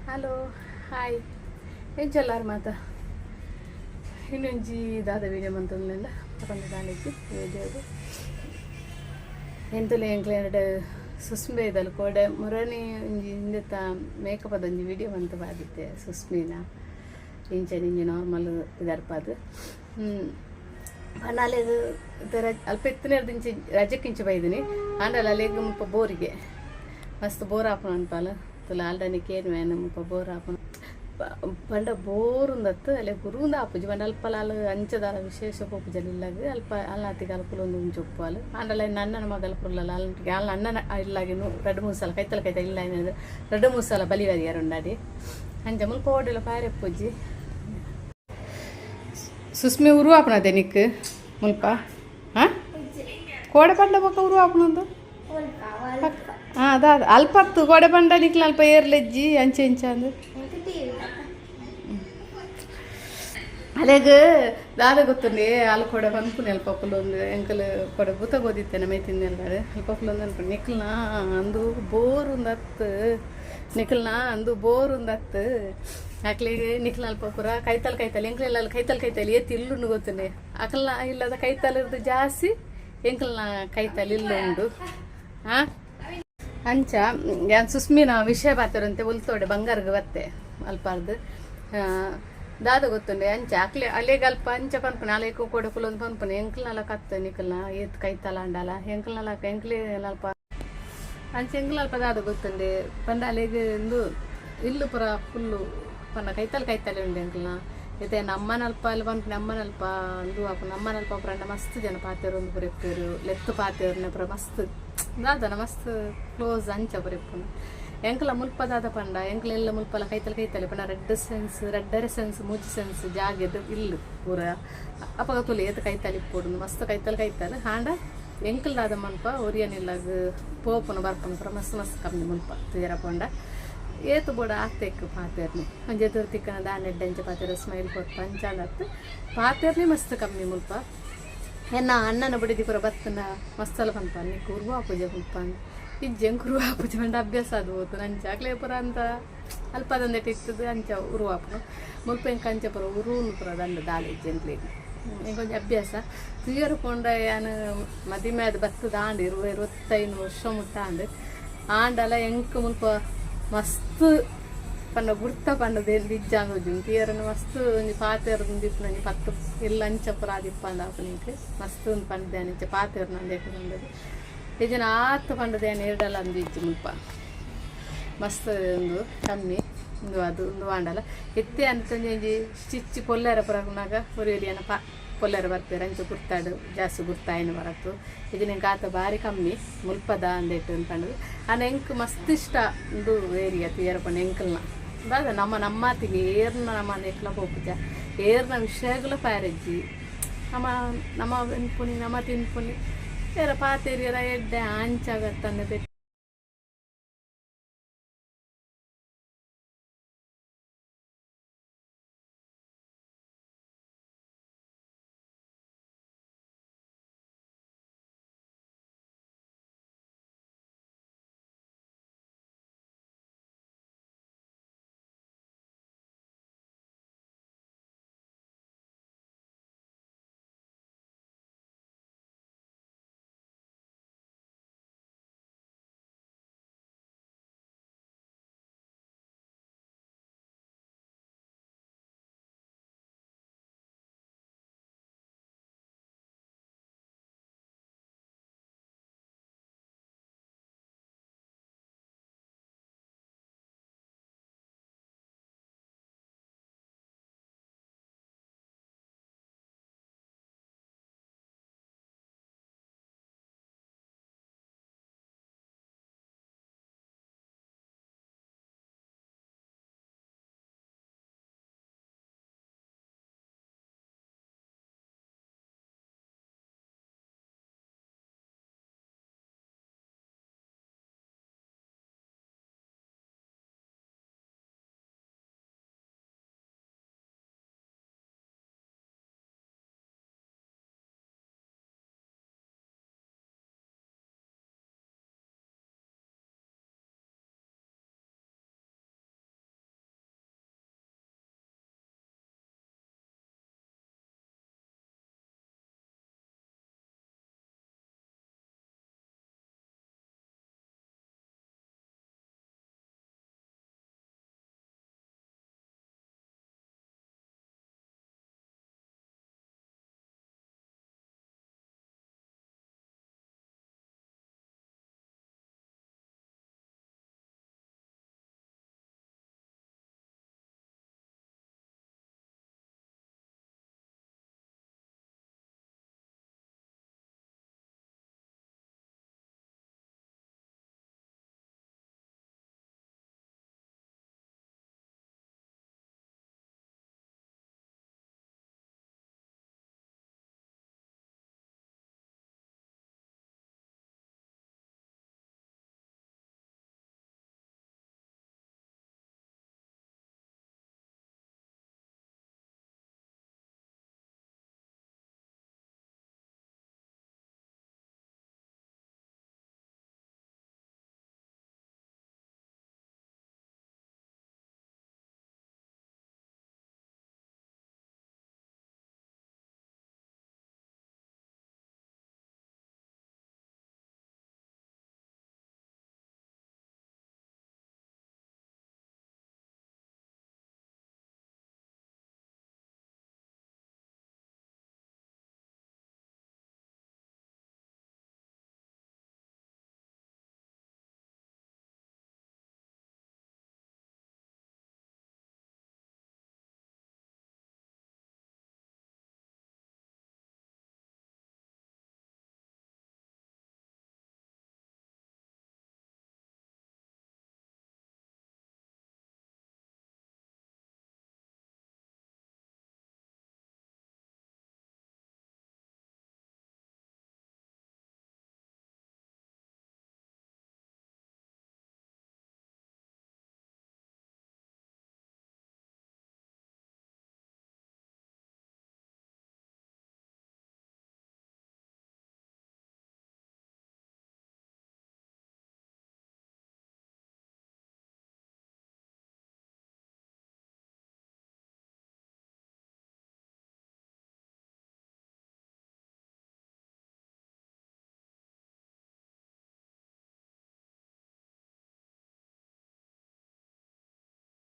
Hello, hi, ಎಂಚಲ್ಲಾರು ಮಾತ? ಇನ್ನೊಂಜಿ ದಾದ video ಮಂತೊಂದುಲ್ಲ ಪಂಡ ದಾನಿಜ್ಜಿ ವೀಡಿಯೋದು. ಎಂತಲೇ ಎಂಕ್ಲೆನಡ್ ಸುಸ್ಮೆ ಇದಲ್ ಕೋಡೆ ಮುರಣಿ ಒಂಜಿ ಇಂದೆತ ಮೇಕಪ್ ಒಂಜಿ ವಿಡಿಯೋ ಮಂತ್ ಪಾದಿತ್ತೆ. ಸುಸ್ಮಿನ ಇಂಚನೆ ಇಂಜಿ ನಾರ್ಮಲ್ ಪಿದರ್ಪಾದ್ ಪಂಡ ಅಲೆಗ್ ಅಲ್ಪ ಇತ್ತಿನೆರ್ದ್ ಇಂಚಿ ರಜೆಕ್ ಇಂಚ ಬೈದಿನಿ. ಆಂಡಲ ಅಲೆಗ್ ಮುಲ್ಪ ಬೋರಿಗೆ ಮಸ್ತ್ ಬೋರ್ ಆಪುಂಡು ಅನ್ಪಾಲ ತುಲ. ಆಲ್ಡನಿ ಕೇನುವೆ, ಮುಲ್ಪ ಬೋರ್ ಆಪುಂಡು ಪಂಡ ಬೋರ್ ಉಂದತ್ತು, ಅಲೆ ಗುರುಂದ ಆಪುಜಿ ಪಂಡ ಅಲ್ಪ ಲಾಲ್ ಅಂಚದಾಲ ವಿಶೇಷ ಪೋಪುಜಲ್ ಇಲ್ಲಗ್. ಅಲ್ಪ ಅಲ್ನಾತಿಗೆ ಅಲ್ಪುಲೊಂದು ಒಂಜಿ ಉಪ್ಪುವಲ್. ಆಂಡಲ ಅಣ್ಣನ ಮಗಲ್ ಪುರ್ಲಲ್ಲ ಅಲ್. ಅಲ್ನ ಅಣ್ಣನ ಇಲ್ಲಾಗಿ ರಡ್ಡ್ ಮೂರು ಸಲ ಕೈತಲ್ ಕೈತಲ್ ಇಲ್ಲ, ರಡ್ಡ್ ಮೂರು ಸಲ ಬಲಿ ಬರಿಯರ್ ಉಂಡಾಡಿ. ಅಂಚ ಮುಲ್ಪ ಓಡೆಲ ಪಾರೆಪ್ಪುಜಿ. ಸುಸ್ಮಿ, ಉರು ಆಪುನದೆ ನಿಕ್ ಮುಲ್ಪ? ಹಾಂ, ಕೋಡೆ ಪಂಡ ಬೊಕ್ಕ ಉರು ಆಪುನಂದು. ಹಾಂ, ಅದ ಅಲ್ಪತ್ತು ಕೋಡೆ ಪಂಡ ನಿಕ್ಲ ಅಲ್ಪ ಏರ್ಲೆಜ್ಜಿ ಅಂಚೆ ಇಂಚ ಅಂದು. ಅಲೆಗ್ ದಾದ ಗೊತ್ತುಂಡೆ? ಅಲ್ ಕೊಡೆ ಪನ್ಪುನಿ, ಅಲ್ಪ ಪುಲೊಂದು ಎಂಕಲ್ ಕೊಡೆ ಬೂತ ಗೋದಿತ್ತೇನೆ ಮೈ ತಿಂದೆಲ್ಲಾಡು. ಅಲ್ಪ ಪುಲೊಂದು ಅನ್ಪುನಿ, ನಿಕ್ಲ್ನ ಅಂದು ಬೋರ್ ಉಂದತ್ತು, ನಿಕ್ಲ್ನ ಅಂದು ಬೋರ್ ಉಂದತ್ತು ಅಕ್ಲೆಗ್. ನಿಕ್ಲ್ನ ಅಲ್ಪ ಪೂರ ಕೈತಲ್ ಕೈತಲ್, ಎಂಕ್ಲೆಲ್ಲ ಕೈತಲ್ ಕೈತಲ್ ಏತ್ ಇಲ್ಲುಂಡು ಗೊತ್ತುಂಡೆ? ಅಕಲ್ನ ಇಲ್ಲದ ಕೈತಲ್ ಇರ್ದು ಜಾಸ್ತಿ ಎಂಕಲ್ನ ಕೈತಲ್ ಇಲ್ಲುಂಡು. ಹಾಂ, ಅಂಚ ಯಾನ್ ಸುಸ್ಮಿನ ವಿಷಯ ಪಾತೆರಂತೆ ಉಲ್ತೋಡೆ ಬಂಗಾರ್ಗ್ ಬತ್ತೆ ಅಲ್ಪಾರ್ದು. ದಾದ ಗೊತ್ತುಂಡೆ? ಅಂಚ ಅಕ್ಲೆ ಅಲೆಗ್ ಅಲ್ಪ ಅಂಚ ಪನ್ಪುನೆ, ಅಲೆಗ್ ಕೊಡೆ ಕುಲೊಂದು ಪನ್ಪುನೆ, ಎಂಕ್ಲ್ನಲ ಕತ್ತ ನಿಕಲ್ನ ಏತ್ ಕೈತಲ ಅಂಡಲ ಎಂಕ್ಲ್ನಲ ಎಂಕ್ಲೆ ಅಲ್ಪ. ಅಂಚ ಎಂಕ್ಲ ಅಲ್ಪ ದಾದ ಗೊತ್ತುಂಡೆ ಪಂಡ ಅಲೆಗ್ ಇಂದು ಇಲ್ಲು ಪೂರ ಫುಲ್ಲು ಪಂಡ ಕೈತಲ್ ಕೈತಲೆ ಉಂಡು ಎಂಕ್ಲ್ನ. ಇತ್ತೆ ನಮ್ಮನಲ್ಪ ಅಲ್ಲಿ ಪನ್ಪುನೆ, ಅಮ್ಮನಲ್ಪ ಅಂದು ಆಪುಂಡು. ನಮ್ಮನಲ್ಪ ಪೂರ ಮಸ್ತ್ ಜನ ಪಾತೆರೊಂದು ಪೂರ ಇಪ್ಪೆರ್, ಲೆತ್ತು ಪಾತೆರ್ನೆ ಪೂರ ಮಸ್ತ್ ದಾದನ ಮಸ್ತ್ ಕ್ಲೋಸ್ ಅಂಚ ಪೂರ ಇಪ್ಪುಂಡು. ಎಂಕಲ ಮುಲ್ಪ ದಾದ ಪಂಡ ಎಂಕಲ ಎಲ್ಲ ಮುಲ್ಪಲ ಕೈತಲ್ ಕೈತಲೆ ಪಂಡ ರಡ್ಡ್ ಸೆನ್ಸ್, ರಡ್ಡರೆ ಸೆನ್ಸ್, ಮೂಜಿ ಸೆನ್ಸ್ ಜಾಗೆದ ಇಲ್ಲು ಪೂರ. ಅಪಗ ತುಲೆ ಏತ್ ಕೈತಲ್ ಇಪ್ಪೊಡು, ಮಸ್ತ್ ಕೈತಲ್ ಕೈತಲ್. ಆಂಡ ಎಂಕಲ್ ದಾದ ಮನ್ಪ, ಒರಿಯನಿಲ್ಲಗ್ ಪೋಪುನ ಬರ್ಪುನ ಪೂರ ಮಸ್ತ್ ಮಸ್ತ್ ಕಮ್ಮಿ ಮುಲ್ಪ. ತೂಯರ ಪೋಂಡ ಏತ್ ಬೋಡ ಆತೆಕ್ ಪಾತೆರ್ನೆ. ಒಂಜಿ ಎದುರು ತಿಕ್ಕನ ದಾನೆ ಎಡ್ಡೆ ಅಂಚ ಪಾತೆರ, ಸ್ಮೈಲ್ ಕೊರ್ಪ, ಅಂಚಾಂದತ್ತು ಪಾತೆರ್ನೆ ಮಸ್ತ್ ಕಮ್ಮಿ ಮುಲ್ಪ. ಎನ್ನ ಅಣ್ಣನ ಬುಡೆದಿ ಪೂರ ಬತ್ತನ ಮಸ್ತಲ ಪನ್ಪ, ನಿಕ್ಕ್ ಉರ್ವ ಪೂಜೆ ಮುಲ್ಪ. ಇಜ್ಜಿ, ಎಂಕ್ ಉರ್ವ ಪೂಜೆ ಪಂಡ ಅಭ್ಯಾಸ ಅದು ಪೋತು. ಅಂಚ ಅಕ್ಲೆ ಪೂರ ಅಂತ ಅಲ್ಪದಂದೆಟ್ ಇತ್ತದು, ಅಂಚ ಉರು ಆಪುಂಡು. ಮುಲ್ಪ ಎಂಕ್ ಅಂಚ ಪೂರ ಉರುನು ಪೂರ ದಂಡ ದಾಲ ಇಜ್ಜಿ ಎಂಕ್ಲೆಗ್. ಎಂಕೊಂಜಿ ಅಭ್ಯಾಸ. ತೂಯರ ಪೋಂಡ ಯಾನ್ ಮದಿಮೆ ಆದ್ ಬತ್ತದ ಆಂಡ್ 20 25 ವರ್ಷ ಮುಟ್ಟ ಆಂಡ್. ಆಂಡಲ ಎಂಕ್ ಮುಲ್ಪ ಮಸ್ತ್ ಪಂಡ ಗುರ್ತ ಪಂಡದ ಇಜ್ಜಾಂದ್ ಒಂಜಿ ತೂಯರನ ಮಸ್ತ್ ಒಂಜಿ ಪಾತೆರ್ದು ಇಪ್ಪುನ ಒಂಜಿ 10 ಇಲ್ಲ ಅಂಚ ಪೂರ ಆದಿಪ್ಪಂದ ಆಪುನ. ಎಂಕ್ ಮಸ್ತ್ ಒಂದು ಪಂಡ್ದೆ ಇಂಚ ಪಾತೆರ್ನ ಅಂದೇಕ್ ಪಂಡದು ಇಜ್ಜಿನ ಆತ್ ಪಂಡದ ಏನ್ ಏರ್ಡಲ ಅಂದು ಇಜ್ಜಿ. ಮುಲ್ಪ ಮಸ್ತ್ ಉಂದು ಕಮ್ಮಿ ಉಂದು ಅದು ಉಂದು. ಆಂಡಲ ಇತ್ತೆ ಅಂತ ಒಂಜಿ ಚಿಚ್ಚಿ ಪೊಲ್ಲೆರ ಪುರಕುನಾಗ ಒರಿ ಒರಿಯನ ಪ ಪೊಲ್ಲೆರ ಬರ್ಪೆರ್. ಅಂಚ ಗುರ್ತಾಡು ಜಾಸ್ತಿ ಗುರ್ತಾಯಿನ ಬರತ್ತು. ಇಜ್ಜಿನ ಎಂಕ್ ಆತ ಬಾರಿ ಕಮ್ಮಿ ಮುಲ್ಪದ ಅಂದೇಟ್ ಪಂಡುದು. ಆಂಡ ಎಂಕ್ ಮಸ್ತ್ ಇಷ್ಟ ಉಂದು ಏರಿಯಾ. ತೂಯರ ಪಂಡ ಎಂಕಲ್ನ ದಾದ ನಮ್ಮ ನಮ್ಮಾತಿಗೆ ಏರ್ನ ನಮ್ಮ ಎಕ್ಲ ಪೋಪುಜ, ಏರ್ನ ವಿಷಯಗಳ ಪ್ಯಾರೆಜ್ಜಿ. ನಮ್ಮ ನಮ್ಮ ಇನ್ಪುನಿ, ನಮ್ಮ ತಿನ್ಪುನಿ, ಏರ ಪಾತೆರಿಯರ ಎಡ್ಡೆ ಅಂಚಾಗತ್ತಂದೆ.